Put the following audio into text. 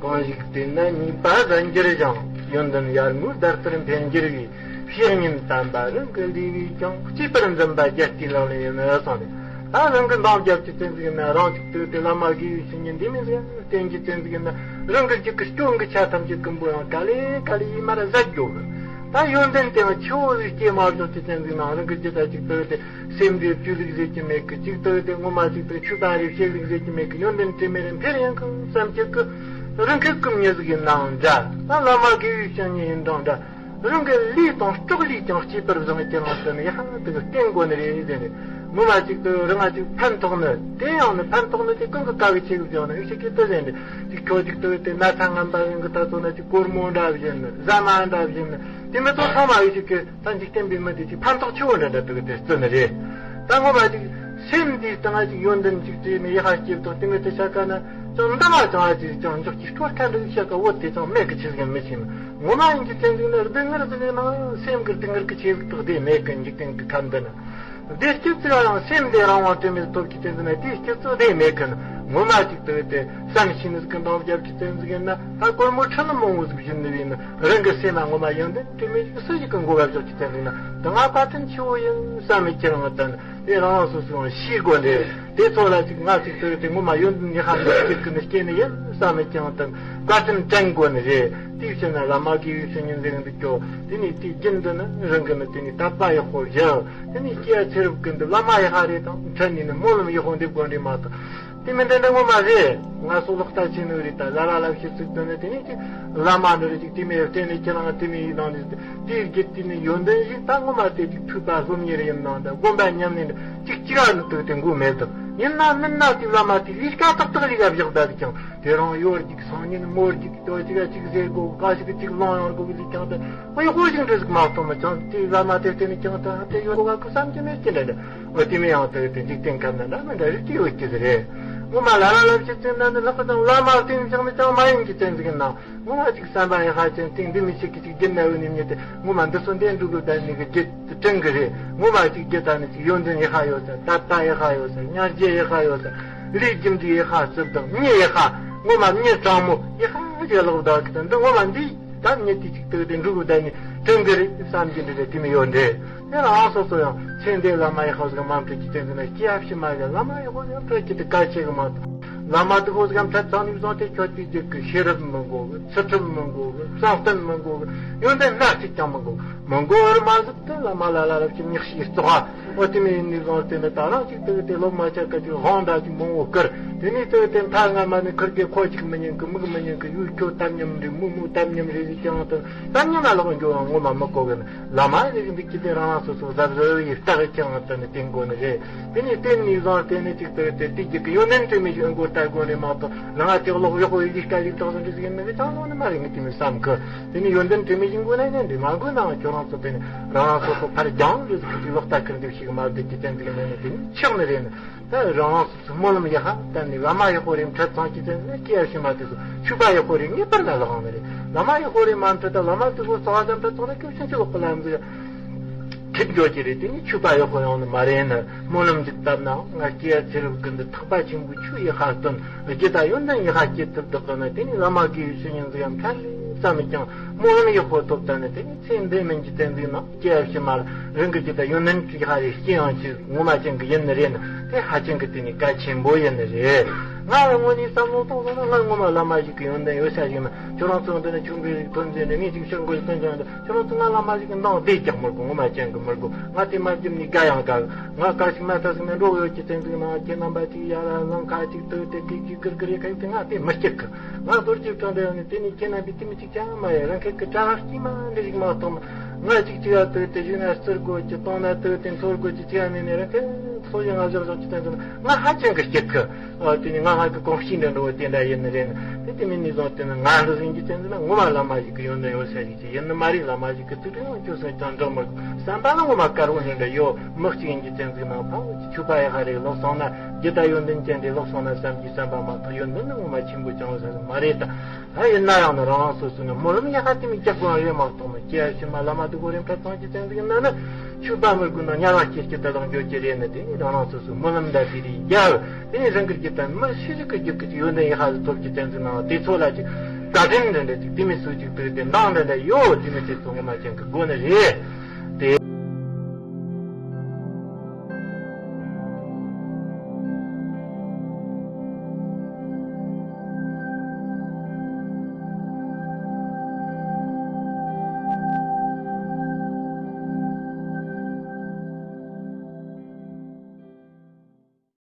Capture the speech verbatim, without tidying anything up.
གང་ཞིག་བལྟས་ན་ཉེས་པ་ཟད་འགྱུར་ཞིང་། ཡོན་ཏན་ཡར་ངོའི་ཟླ་ལྟར་འཕེལ་འགྱུར་བའི། བཤེས་གཉེན་དམ་པ་རང་གི་ལུས་པས་ཀྱང་། གཅེས་པར་འཛིན་པ་རྒྱལ་སྲས་ལག་ལེན་ཡིན་གསུངས་ཏེ། ད་རང་གི་འདང་བརྒྱབ་ཀྱི་བསྟན་ཟིག་ན་རང་ཅིག་ཏུ་དེ་བླ་མ་དགེ་བའི་བཤེས་གཉེན་འདི་མིན་ཟིག་བསྟེན་གྱི་བསྟན་ཟིག་ན། རང་གི་རྒྱུད་ཀྱི་སྐྱོན་གྱི་ཆ་ཐམས་ཅད་ཀུན་པོ་ཡང་ག་ལེ་ག་ལེ་ཡིན་མར་ཟད་འགྱོ་གི། ད་ཡོན་ཏན་དེའང་ཆེ་བོ་ཟིག་སྐྱེས་མ་བཞག་ཀྱི་བསྟན་ཟིག་ན་རང་གི་རྒྱུད་ད་ཅིག་ཏུ་དེ། སེམས་འདི་བཅོས་ལུགས་ཟེར་གྱི་མེད་གི། གཅིག་ཏུ་དེ་ངོ་མ་གཅིག་ཏུ་ཆོས་པ་རེ་བཤད་ལུགས་ཟེར་གྱི་མེད་གི། ཡོན་ཏན་དྲི་མེད་རེ་འཕེལ་ཡང་གི་བསམ་གྱི་གི། རང་གི་ཀུན་ཉེ་ཟིག་ཡིན་ནའང་འདྲ། ད་བླ་མ་དགེ་བའི་བཤེས་གཉེན་ཡིན་དང་འདྲ། རང་གི་ལུས་དང་སྲོག་ལུས་ཀྱང་གཅེས་པར་བཟུང་གི་ངང་དུ་ནི་ཡ་ཧ་དེ་གི་བསྟེན་དགོས་ནི་རེད་ཟེར་ནས། ངོ་མ་གཅིག་ཏུ་རང་ང་གཅིག་ཕན་ཐོགས་ནི་དེ་ཡང་ནི་ཕན་ཐོགས་ནི་དེ་ཀུན་གི་དཀའ་གི་ཆེ་གི་བྱུང་ནི་ཨི་ཤི་ཀི་ཏི་ཟེར་ནས། གཅིག་ཁྱོད་གཅིག་ཏུ་དེ་ན་ཚ་ངན་པ་ཡིན་གི། ད་ཚོ་ན་གཅིག་སྒོར་མོ་འདྲ་བཞིན་ནི། ཟ་མ་འདྲ་བཞིན་ནི། དེ་མི་ཚོ་ཚང་མ་ཨི་ཤི་ཀི། ད་འཇིག་རྟེན་པའི་མི་དེ་ཅིག་ཕན་ཐོགས་ཆེ་བོ་འདྲ་འདྲ་འདུག་དེ་བརྩི་ནི་རེད། ད་ངོ་མ་ཅིག་སེམས་འདིའི་སྟེང་ང་ཅིག་ཡོན་ཏན་ཅིག་བརྩིས་ནས་ཡི་ཧ་སྐྱེས་ཐོག་དེ་མི་དེ་ཤ་ཀ་ན་ཅང་འདང་ང་ཅང་ཨ་ཅིག་ཅང་འཇོག་ཅིག་སྤྲོ་ཁ་འདུག་ཤ་ཀ་བོ་དེ་ཅང་མེད་གི་ཆི་ཟིག་མི་ཤེས་ནི། ངོ་མ་ཡིན་གྱི་བཙན་འཛུལ་ནི་སྡུག་བསྔལ་ཟིག་ནང་སེམས་ཀྱི་སྡུག་བསྔལ་གྱི་ཆེ་ལུགས་དག་དེ་མེད་གི། འཇིག་རྟེན་གྱི་ཁམས་འདི་ན་བདེ་སྐྱིད་ཅིག་ཡང་སེམས་དེ་རང་དབང་དྲི་མེད་ཐོབ་ཀྱི་བཙན་འཛུལ་ན་དེ་སྐྱིད་ཚོ་དེ་མེད་གི། ངོ་མ་ཅིག་དུ་དེ་བསམ་ཤེས་ནི་ཟིག་གི་འདང་རྒྱབ་ཀྱི་བཙན་འཛུལ་ཡིན་ན། ད་སྒོར་མོ་ཁྲི་ལ་མང་བོ་ཟིག་བཞིན་ནི་ཡིན་ན། རང་གི་སེམས་ལ་ངོ་མ་ཡོན་ཏན་དྲི་མེད་ཅིག་སུ་ཞིག་གི་མགོ་བ་བཞག་ཅི་བསྟན་འདུག་ན། ད་ང་བཀའ་དྲིན་ཆེ་བོ་ཡིན་བསམ་མི་ཁྱེར་ང་དང་དེ་རང་རང་སོ་སོའང་ཤེས་དགོས་འདྲ། དེ་ཚོ་ལ་ཅིག་ང་ཅིག་ཏུ་དེ་ངོ་མ་ཡོན་ཏན་ཉི་ཤ་འདི་ཅིག་གི་ནི་སྐྱེ་ནི་ཡིན་བསམ་མི་ཁྱེར་ང་དང་བཀའ་དྲིན་དྲན་དགོས་ནི་རེད། དེའི་ཕྱིར་ན་བླ་མ་དགེ་བའི་བཤེས་གཉེན་ཟེར་གི་འདུག་ཀྱོ། དེ་ནི་དེའི་རྒྱུན་དུ་ནི་རང་གི་ནི་དེ་ནི་དད་པ་ཡག་པོ་བཞག་དེ་ནི་སྐྱེ་ཚེ་རབས་ཀུན་ཏུ་བླ་མ་ཡག་པ་རེ་དང་འཕྲད་ནས་ནི་སྨོན་ལམ་ཡག་པོ་འདེབས་དགོས་རེད་མ་གཏོགས། དེ་མིན་དེ་འདྲ་ངོ་མ་རེད། ང་སོ་ལོག་ལྟ་ཆེ་ནོ་རེད། ད་ལ་ར་ལབ་ཤེས་ཚིག་དོན་ནི་དེ་ནི་ཅིག་བླ་མ་འདྲ་རེ་ཅིག་དེ་མི་བསྟེན་ནས་ཁྱེད་རང་དེ་མི་ཡིན་ནང་ནས་དེའི་རྒྱུད་དེ་ནི་ཡོན་ཏན་ཞིག་ད་ངོ་མ་དེ་ཅིག་ཐོས་པ་སློབ་གཉེར་ཡིན་ནང་ད་སྒོམ་པ་ཉམས་ལེན་ཅིག་ཅིག་ཨ་ནི་དུ་དེ་མགོ་མེད་དུ་ཡིན་ན་མིན་ན་དེ་བླ་མ་དེ་ལས་ཀ་ཏག་ཏག་ལས་ཀ་བཞག་ད་དེ་ཀྱང་དེ་རང་ཡོད་ཅིག་སང་ཉིན་མོར་ཅིག་དོ་ཅིག་ཨ་ཅིག་ཟེར་དགོ་ག་ཞིག་ཅིག་ལོང་ཡོང་དགོ་གི་ཅིག་ཀྱང་ད་ཨོ་ཡ་ཧོ་ཞིག་འདྲ་ཟིག་མ་གཏོང་མ་ཀྱང་དེ་བླ་མ་དེ་བསྟེན་ནས་ཀྱང་ད་དེ་ཡོད་དགོ་ག་ཁུ་བསམ་གྱི་མེད་ཀྱི་འདྲ་འདྲ། འོ་དེ་མི་ཡང་དུ་དེ་འཇིག་རྟེན་ཁམས་ན་འདྲ་མི་འདྲ་རིགས་ཀྱི་ཡོད་ཀྱི་རེད། ངོ་མ་ལ་ལ་ལབ་ཀྱི་ཚེ་ན་འདི་ལྷག་པ་དང་བླ་མ་བསྟེན་ཀྱང་ནི་ཅང་མ་ཡིན་གྱི་བསྟེན་ཟིག་ན། ངོ་མ་ཅིག་བསམ་པ་ཡག་པ་ཅན་དེ་འདི་མི་ཞིག་གི་ཅིག་རྒྱུན་ན་ཡོད་ནི་མྱི་དེ་ངོ་མ་འདི་སོ་འདི་འགྲོ་དགོས་ད་ནི་གི་རྒྱུད་དྲན་གི་རེད། ངོ་མ་ཅིག་རྒྱུད་ད་ནི་ཅིག་ཡོན་ཏན་ཡག་པ་ཡོད་ས། དད་པ་ཡག་པ་ཡོད་ས། སྙིང་རྗེ་ཡག་པ་ཡོད་ས། ལས་རྒྱུ་འབྲས་ཡག་པ་སྲིད་དང་མྱི་ཡག་པ། ངོ་མ་མྱི་དྲང་མོ་ཡག་པ་ཅིག་ལོག་ད་གི་ད་འདི་ངོ་མ་འདི། ད་མྱི་དེ་གཅིག་ཏུ་དེ་འགྲུབ་དགོས་ད་ནི་དྲན་གི་རེད་བསམ་གྱི་འདྲ་རེད། དེ་མི་ཡོད་འདྲ། དེ་ལ་ཨང་སོ་སོ་ཡང་ཚེ་འདས་བླ་མ་ཡག་པ་ཟིག་མ་འཕྲད་ཀྱི་དེ་འདི་ན་སྐྱེ་བ་ཕྱི་མ་ལ་བླ་མ་ཡག་པོ་ཟིག་འཕྲད་ཀྱི་དེ་གལ་ཆེ་གི་མ་གཏོགས། བླ་མ་དེ་ཧོ་ཟིག་འཕྲད་ཚང་ནས་བཟུང་སྟེ་ཁྱོད་དེ་རྒྱུད་ཀྱི་ཤེས་རབ་མི་དགོ་གི། ཚུལ་ཁྲིམས་མི་དགོ་གི། བསམ་གཏན་མི་དགོ་གི། ཡོན་ཏན་སྣ་གཅིག་ཀྱང་མི་དགོ་གི། མི་དགོ་བར་མ་ཟད་དེ་བླ་མ་ལ་ལ་རབ་ཀྱི་མྱག་བྱེད་བཙོག་པ། འོ་དེ་མིན་ནི་བཟང་སྟེ་ནི་ད་རང་གཅིག་ཏུ་དེ་སློབ་མ་ཆ་ག་ཅིག་དབང་འདྲ་ཅིག་མང་བོ་བསྐུར། དེ་ནས་ཏུ་དེ་མཐའ་སྔ་མ་ནི་ཁུར་གི་ཁོ་གཅིག་མི་ཉན་གི། མིག་མི་ཉན་གི། ཡུལ་ཁྱོད་དམ་ཉམས་རེད། མི་མི་དམ་ཉམས་རེད་ཟེར་ཀྱང་ཏུ་དམ་ཉམས་ལ་ལོག་འགྱོ་ཡང་ངོ་མ་མི་གོ་གི་ནི། བླ་མ་རིགས་འདུག་ཀྱི་དེ་རང་རང་སོ་སོ་གཟབ་གཟབ་ཡིས་བརྟག་ཀྱང་ཏུ་ནི་བསྟེན་དགོས་ནི་རེད། དེ་ནས་བསྟེན་ནས་བཟང་སྟེ་ནི་གཅིག་ཏུ་དེ་དེ་རྒྱུད་ཀྱི་ཡོན་ཏན་དྲི་མེད་ཞིག་མགོ་བཏགས་དགོས་ནི་མ་གཏོགས། ལ་ང་དེ་ལོག་གཡོག་པོ་ཡི་དཀའ་ལས་དག་ཟིན་འདྲ་ཟིག་ཡིན་ནི་གི་ཅང་ལོག་ནི་མ་རེད། ངས་དེ་མི་བསམ་གི། དེ་ནི་ཡོན་ཏན་དྲི་མེད་ཞིག་མགོ་ན་ཉན་འདི་མ་དགོས་ནའང་ཁྱོད་རང་ཚོ་དེ་ནི་རང་རང་སོ་སོ་ཕར་རྒྱང་རེ་ཟིག་གི་ལོག་ལྟ་ཁུར་འདེབས་ཤིག་མ་བསྡད་ཀྱི་བསྟན་འཛིན་ནས་ནི་དེ་ནི་ཆགས་ནི་རེད་ནི། ད་རང་རང་སོ་སོ་སྨོན་ལམ་ཡག་པ་བཏབ་ནས་བླ་མ་ཡག་པོ་རེ་འཕྲད་ཚང་གི་བསྟན་འཛིན་སྐྱེ་བ་ཕྱི་མ་དེ་ཚོ་ཆོས་པ་ཡག་པོ་རེ་ངེས་པར་ལ་ལོག་ནི་རེད། བླ་མ་ཡག་པོ་རེ་མ་འཕྲད་ད་བླ་མ་དེ་ཚོ་རྩ་བ་ཙམ་འཕྲད་ཚང་ན་སྐྱེ་བ་ཕྱི་ཕྱི་ལོག་གི་ལམ་ཟིག་ཁེབས་འགྱོ་གི་རེད། དེ་ནི་ཆོས་པ་ཡག་པོ་ཡོང་ནི་མ་རེད་ནི། སྨོན་ལམ་ཅིག་བཏབ་ན་ང་སྐྱེ་བ་ཚེ་རབས་ཀུན་ཏུ་ཐེག་པ་ཆེན་པོའི་ཆོས་ཡག་པ་སྟོན། རྒྱུད་དང་ཡོན་ཏན་ཡག་པ་སྐྱེ་ཐུབ་བདག་གི་ནི་དེ་ནི་བླ་མ་དགེ་བའི་བཤེས་གཉེན་ཟིག་ཡང་ཕྲན་ཙམ་ཀྱང་སྨོན་ལམ་ཡག་པོ་ཐོབ་ད་ནི་དེ་ནི་ཚེ་འདི་མིན་གྱི་བསྟན་འཛིན་ནང་སྐྱེ་བ་ཕྱི་མར་རང་གི་རྒྱུད་དང་ཡོན་ཏན་ཡག་པ་རེ་སྐྱེ་ཡང་ཆེ་ངོ་མ་ཅན་གི་ཡིན་ནི་རེད་ནི། དེ་ཧ་ཅང་གི་དེ་ནི་གལ་ཆེན་པོ་ཡིན་ནི་རེད། ང་རང་ངོས་ནས་བསམ་བློ་གཏོང་སོང་ན་ང་ངོ་མ་བླ་མ་ཞིག་གི་ཡོན་ཏན་ཡོད་ས་ཞིག་ན་ཁྱོད་རང་ཚོ་འདི་ནི་ཆུང་གི་རིགས་ཐོན་རྗེས་ནས་ངས་ཅིག་ཤོད་དགོས་ཤིག་སྟོན་ཀྱང་འདི། ཁྱོད་རང་ཚོ་ང་བླ་མ་ཞིག་གི་འདང་བསྡད་ཀྱང་མི་དགོས། ངོ་མ་ཅན་གི་མི་དགོས། ང་དེ་མ་བརྒྱབ་ནས་དགའ་ཡང་དགའ། ང་དཀའ་ཞིག་མ་ཐག་ཞིག་ན་འགྲོ་ཡོད་ཀྱི་བསྟན་འཛིན་ནང་ཁྱེད་རྣམ་པ་ཅིག་ཡར་ལ་ལང་ཁ་ཅིག་ཏུ་དེ་གི་གི་གིར་གིར་ཡེ་ཁ་ཡིག་དེ་ང་དེ་མི་སྐྱིད་གི། ང་རྡོ་རྗེ་བཀྲ་འདྲ་ཡང་ནི་དེ་ནི་ཁྱེད་རྣམ་པའི་དེ་མི་ཅིག་ཅང་མ་ཡེ་རང་ཁ་གི་དྲ་བ་སྐྱིད་མ་འདྲ་ཞིག་མ་གཏོང་། ང་ཅིག་ཅིག་ཡ་ཏུ་དེ་བཞུགས་ན་བཙིར་དགོས་ཀྱི་གཏོང་ན་ཏུ་དེ་འཚོལ་དགོས་ཀྱི་ཅི་ཡ་མེད་ནི་རང་ཁ་འཚོལ་ཡང་ང་བཞག་བཞག་ཀྱི་བསྟན་འཛིན་ང་ཧ་ཅང་གི་སྐྱིད་གི། ཨ་དེ་ནི་ང་ཧ་གི་གོམས་གཤིས་འདྲ་འགྲོ་བ་དེ་འདྲ་ཡིན་ནི་རེད། དེ་དེ་མིན་ནི་བཟང་དེ་ནི་ང་འདི་ཟིན་གྱི་བསྟན་འཛིན་ན་ངོ་མ་བླ་མ་ཞིག་གི་ཡོན་ཏན་ཡོད་ས་ཞིག་ཅིག་ཡིན་ནི་མ་རེད། བླ་མ་ཞིག་གི་ཚིག་དྲི་ཡང་ཁྱོད་སེམས་ཀྱང་འགྲིག་མི་དགོས། བསམ་པ་ལ་ངོ་མ་དཀར་བོ་འདྲ་འདྲ་ཡོད། མི་གཅིག་ཡིན་གྱི་བསྟན་འཛིན་ནང་ཕ་བོ་ཆོས་པ་ཡག་པ་རེ་ལོག་སོང་ན་རྒྱུད་དང་ཡོན་ཏན་ཅན་རེ་ལོག་སོང་ན་བསམ་གྱི་བསམ་པ་མ་གཏོགས་ཡོན་ཏན་ནི་ངོ་མ་ཆེན་པོ་ཅང་ཡོད་ས་མ་རེད་ད། ད་ཡིན་ན་ཡང་ནི་རང་རང་སོ་སོ་ནས་སྨོན་ལམ་ཡག་པ་དེ་མི་རྒྱག་དགོས་རེད་མ་གཏོགས་མི་སྐྱེ་བ་ཕྱི་མ་བླ་མ་དེ་གོ་རེ་འཕྲད་ཚང་གྱི་བསྟན་འཛིན་ན་ནི་ཆོས་པ་མི་དགོས་ན་དམྱལ་བ་སྐྱེ་སྐྱེ་ད་དང་འགྱོ་རྒྱུ་རེད་ནི། དེ་ནི་རང་རང་སོ་སོ་སྨོན་ལམ་འདྲ་དེ་རེ་རྒྱག་དེ་ནི་རང་གི་རྒྱུད་དང་མི་ཤི་ཤི་གི་རྒྱུད་ཀྱི་ཡོན་ཏན་ཡག་པ་ཐོབ་ཀྱི་བསྟན་འཛིན་ནང་དེ་ཚོ་ལ་ཅིག་བཀའ་དྲིན་འདྲ་འདྲ་ཅིག་དེ་མི་སུ་ཅིག་དུས་དེ་འདང་འདྲ་འདྲ་ཡོད་དེ་མི་དེ་ཚོ་ངོ་མ་ཅན་གི་སྒོ་ནས་རེད་དེ།